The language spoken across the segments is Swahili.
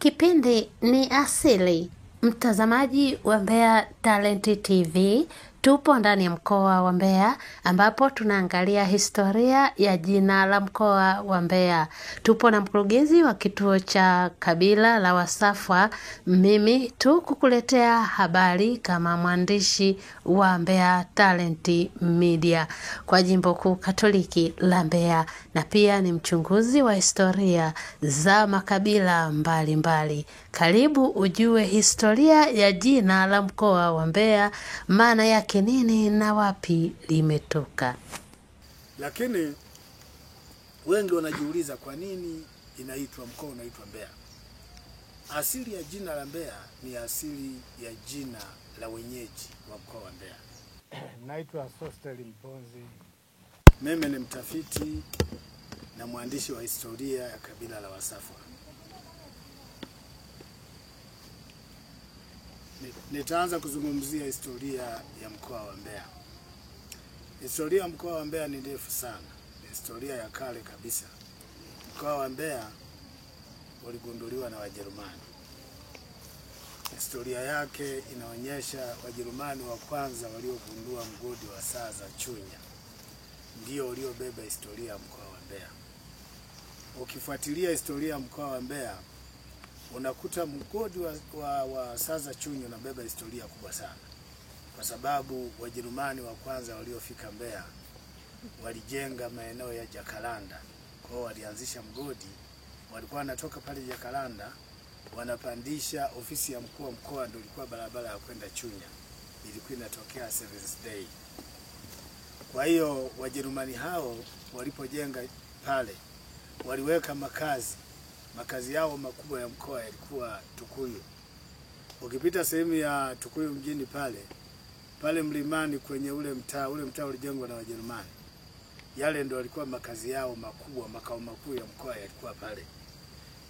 Kipindi ni Asili. Mtazamaji wa Mbeya Talent TV, tupo ndani ya mkoa wa Mbeya ambapo tunaangalia historia ya jina la mkoa wa Mbeya. Tupo na mkurugenzi wa kituo cha kabila la Wasafwa, mimi tu kukuletea habari kama mwandishi wa Mbeya Talent Media kwa Jimbo Kuu Katoliki la Mbeya, na pia ni mchunguzi wa historia za makabila mbalimbali mbali. Karibu ujue historia ya jina la mkoa wa Mbeya, maana yake nini na wapi limetoka. Lakini wengi wanajiuliza kwa nini inaitwa mkoa unaitwa Mbeya. Asili ya jina la Mbeya ni asili ya jina la wenyeji wa mkoa wa Mbeya. Naitwa Sostel Mponzi. Mimi ni mtafiti na mwandishi wa historia ya kabila la Wasafwa. Nitaanza kuzungumzia historia ya mkoa wa Mbeya. Historia ya mkoa wa Mbeya ni ndefu sana. Ni historia ya kale kabisa. Mkoa wa Mbeya uligunduliwa na Wajerumani. Historia yake inaonyesha Wajerumani wa kwanza waliogundua mgodi wa saa za Chunya ndio uliobeba historia ya mkoa wa Mbeya. Ukifuatilia historia ya mkoa wa Mbeya unakuta mgodi wa saa za Chunya unabeba historia kubwa sana, kwa sababu Wajerumani wa kwanza waliofika Mbeya walijenga maeneo ya Jacaranda. Kwa hiyo walianzisha mgodi, walikuwa wanatoka pale Jacaranda wanapandisha ofisi ya mkuu wa mkoa, ndio ilikuwa barabara ya kwenda Chunya, ilikuwa inatokea Seventh Day. Kwa hiyo Wajerumani hao walipojenga pale waliweka makazi. Makazi yao makubwa ya mkoa yalikuwa Tukuyu. Ukipita sehemu ya Tukuyu mjini pale, pale mlimani kwenye ule mtaa ulijengwa na Wajerumani. Yale ndio walikuwa makazi yao makubwa, makao makuu ya mkoa yalikuwa pale.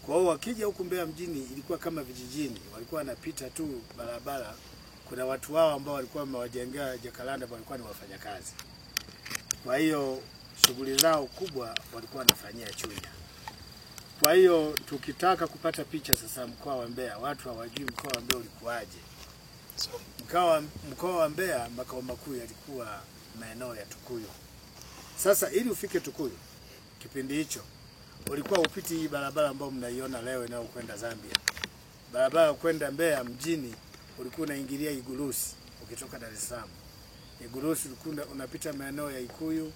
Kwa hiyo wakija huku Mbeya mjini ilikuwa kama vijijini, walikuwa wanapita tu barabara. Kuna watu wao ambao walikuwa wamewajengea Jacaranda, walikuwa ni wafanyakazi. Kwa hiyo shughuli zao kubwa walikuwa wanafanyia Chunya. Kwa hiyo tukitaka kupata picha sasa mkoa wa Mbeya, watu hawajui mkoa wa Mbeya ulikuwaje. Mkoa wa Mbeya makao makuu yalikuwa maeneo ya Tukuyu. Sasa ili ufike Tukuyu kipindi hicho ulikuwa upiti hii barabara ambayo mnaiona leo inayokwenda Zambia. Barabara kwenda Mbeya mjini ulikuwa unaingilia Igurusi ukitoka Dar es Salaam. Igurusi ulikuwa unapita maeneo ya Ikuyu,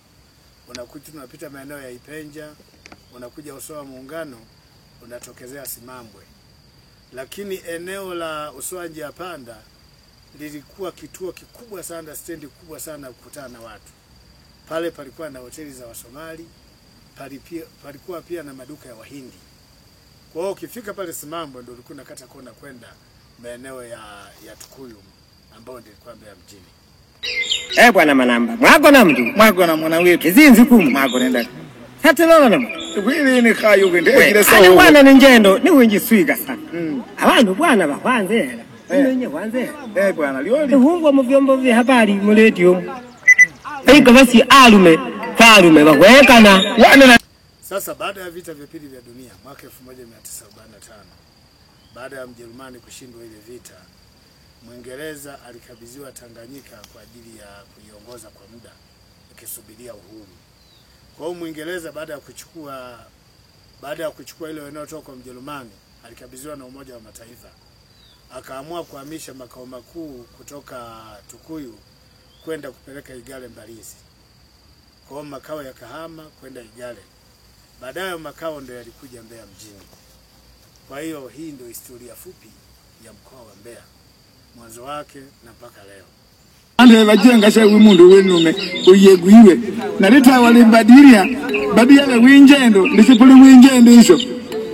unakuja unapita maeneo ya Ipenja, unakuja Usowa Muungano, unatokezea Simambwe. Lakini eneo la Usowa Njia Panda lilikuwa kituo kikubwa sana, stendi kubwa sana kukutana na watu. Pale palikuwa na hoteli za Wasomali, palikuwa pia na maduka ya Wahindi. Kwa hiyo ukifika pale Simambwe ndio ulikuwa unakata kona kwenda maeneo ya Tukuyu ambao ndio ilikuwa Mbeya mjini. Eh bwana Manamba, mwako na mtu, mwako na mwana wetu. Izinzi kumu mwako nenda. Hata lolo na. Kwili ni khayo kwende ile sawa. Bwana ni njendo, ni wingi swiga sana. Abantu bwana bakwanze hela. Mwenye kwanze. Eh bwana lioli. Hungwa mu vyombo vya habari mu radio. Iko basi alume, falume bakwekana. Wana. Sasa baada ya vita vya pili vya dunia mwaka 1945, baada ya Mjerumani kushindwa ile vita, Mwingereza alikabidhiwa Tanganyika kwa ajili ya kuiongoza kwa muda akisubiria uhuru. Kwa hiyo Mwingereza baada ya kuchukua ile eneo toka kwa Mjerumani, alikabidhiwa na Umoja wa Mataifa. Akaamua kuhamisha makao makuu kutoka Tukuyu kwenda kupeleka Igale Mbalizi. Kwa hiyo makao ya Kahama kwenda Igale. Baadaye makao ndio yalikuja Mbeya mjini. Kwa hiyo hii ndio historia fupi ya mkoa wa Mbeya, mwanzo wake na mpaka leo. Ande bajenga sha umundu wenume uyeguiwe na leta walibadilia badia la winjendo lisipuli winjendo isho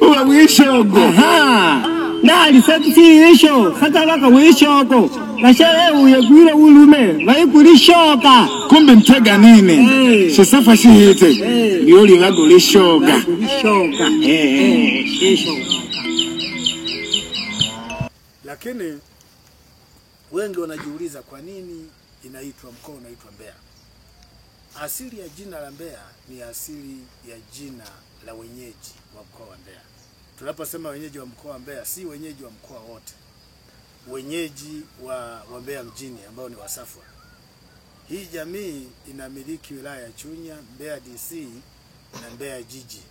uwa wishogo. Aha, na lisati isho hata laka wishogo kashere uyeguiwe ulume baikulishoka kumbe mtega nini. Hey. Shisafa shihite. Hey. Lioli lago lishoga lishoga. Hey. Hey. Lakini wengi wanajiuliza kwa nini inaitwa mkoa unaitwa Mbeya. Asili ya jina la Mbeya ni asili ya jina la wenyeji wa mkoa wa Mbeya. Tunaposema wenyeji wa mkoa wa Mbeya, si wenyeji wa mkoa wote, wenyeji wa Mbeya mjini ambao ni Wasafwa. Hii jamii inamiliki wilaya ya Chunya, Mbeya DC na Mbeya jiji.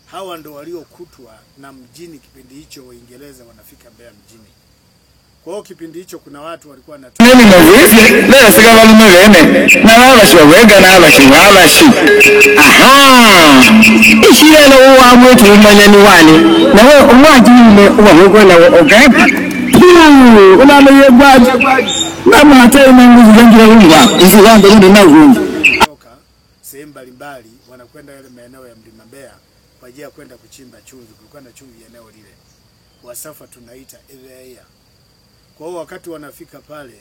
Hawa ndo waliokutwa na mjini kipindi hicho Waingereza wanafika Mbeya mjini. Kwa hiyo kipindi hicho kuna watu walikuwa wanatoka Mimi mavisi leo sika balume bene na babashi wega na abashi abashi Aha, ishilelo uwamwetu umanyani wani nawe umwajiume uwamwegona ogepa unalo yegwaji na hata inanguzi zangira unga izi wanda ndio na unga kutoka sehemu mbalimbali wanakwenda yale maeneo ya Mlima Mbeya kwa ajili ya kwenda kuchimba chumvi. Kulikuwa na chumvi eneo lile, Wasafwa tunaita Eveia. Kwa hiyo wakati wanafika pale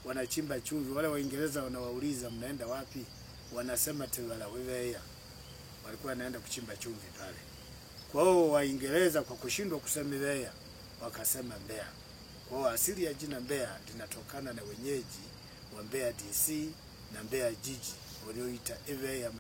wanachimba chumvi, wale Waingereza wanawauliza mnaenda wapi? Wanasema Tewala Eveia. Walikuwa wanaenda kuchimba chumvi pale. Kwa hiyo Waingereza kwa kushindwa kusema Eveia wakasema Mbeya. Kwa hiyo asili ya jina Mbeya linatokana na wenyeji wa Mbeya DC na Mbeya jiji walioita Eveia.